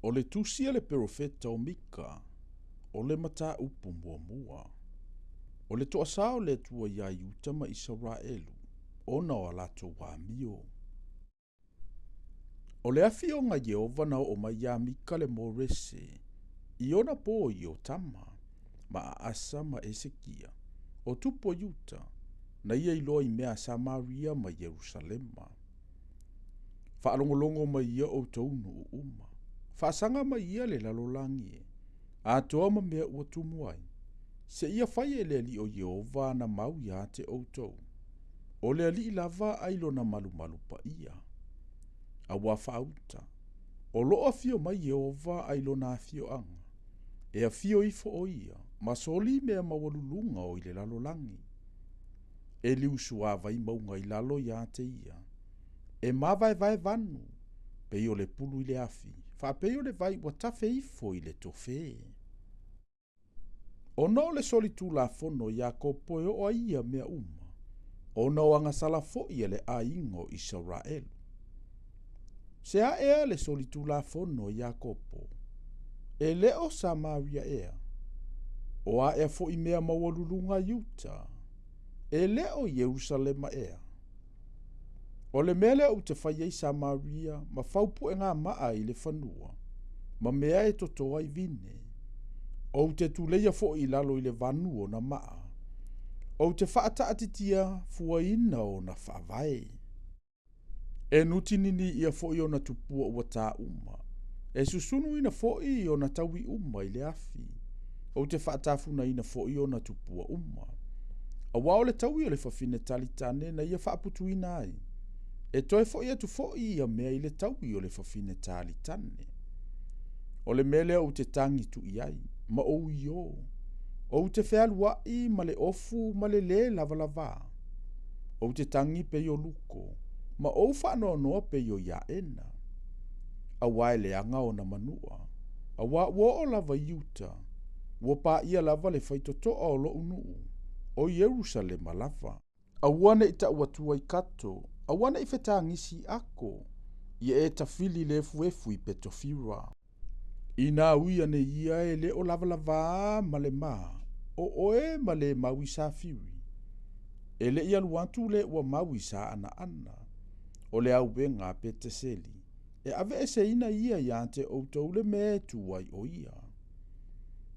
O le tusi a le perofeta o Mika, o le mataupu muamua. O le toasā o le Atua iā Iuta ma Isaraelu, ona o a latou amio. O le afioga a Ieova na oo mai iā Mika le Morese i ona po i Iotama, ma Aasa ma Esekia, o tupu o Iuta, na ia iloa i mea a Samaria ma Ierusalema. Faalogologo mai ia outou nuu uma, faasaga mai ia le lalolagi e, atoa ma mea ua tumu ai, seia fai e le Alii o Ieova ana mau iā te outou, o le Alii lava ai lona malumalu paia. Auā faauta, o loo afio mai Ieova ai lona afioaga, e afio ifo o ia, ma soli mea maualuluga o i le lalolagi. E liusuāvai mauga i lalo iā te ia, e mavaevae vanu, pei o le pulu i le afi, faapei o le vai ua tafe ifo i le tofē. Ona o le solitulafono o Iakopo e oo ai ia mea uma, ona o agasala foi a le aiga o Isaraelu. Se a ea le solitulafono o Iakopo? E le o Samaria ea? O a ea foi mea maualuluga a Iuta? E le o Ierusalema ea? O le mea lea ou te fai ai Samaria ma fau puegamaa i le fanua, ma mea e toto ai vine. Ou te tuleia foi i lalo i le vanu ona maa. Ou te faataatitia fuaina ona faavae. E nutinini ia foi ona tupua ua tā uma. E susunuina foi ona taui uma i le afi. Ou te faatafunaina foi ona tupua uma. Auā o le taui o le fafine talitane na ia faaputuina ai, e toe foi atu foi ia mea i le taui o le fafine talitane. O le mea lea ou te tagi tuu i ai, ma ou iō. Ou te fealuai ma le ofu ma le lē lavalavā. Ou te tagi pei o luko, ma ou faanoanoa pei o Iaena. Auā e leaga ona manua, auā ua oo lava i Iuta, ua paia lava le faitotoa o lou nuu, o Ierusalema lava. Aua ne i tau atua i Kato, aua ne i fetagisi i Ako, ia e tafili le efuefu i Petofira. Inā ui ane ia e le o lavalavā ma le mā, o oe ma le mau i Safiri. E le i alu atu le ua mau i Saanaana, o le auega a Peteseli, e aveeseina ia iā te outou le mea e tu ai o ia.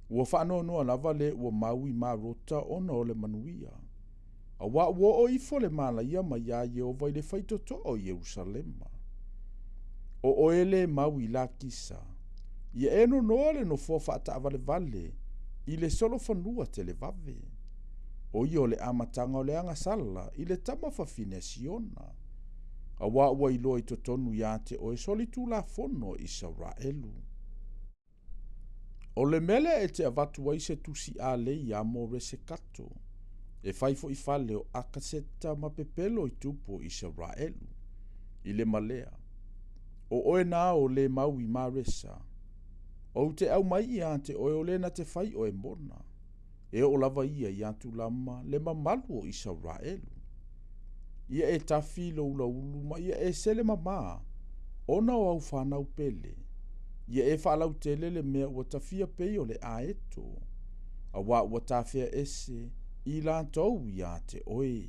Ua faanoanoa lava le ua mau i Marota ona o le manuia. Auā ua oo ifo le mālaia maiā Ieova i le faitotoa o Ierusalema. O oe le mau i Lakisa, ia e nonoa le nofoa faataavalevale i le solofanua televave. O ia o le amataga o le agasala i le tama fafine a Siona. Auā ua iloa i totonu iā te oe solitulafono o Isaraelu. O le mea lea e te avatu ai se tusi alei iā Moresekato, e fai foi fale o Akaseta ma pepelo i tupu o Isaraelu, i le malea. O oe nā o le mau i Maresa. Ou te aumai iā te oe o le na te fai oe mona. E oo lava ia iā Tulama le mamalu o Isaraelu. Ia e tafi lou ulaulu ma ia e sele mamā, ona o au whanau pele. Ia e faalautele le mea ua tafia pei o le aeto. Auā ua tafea ese i latou iā te oe.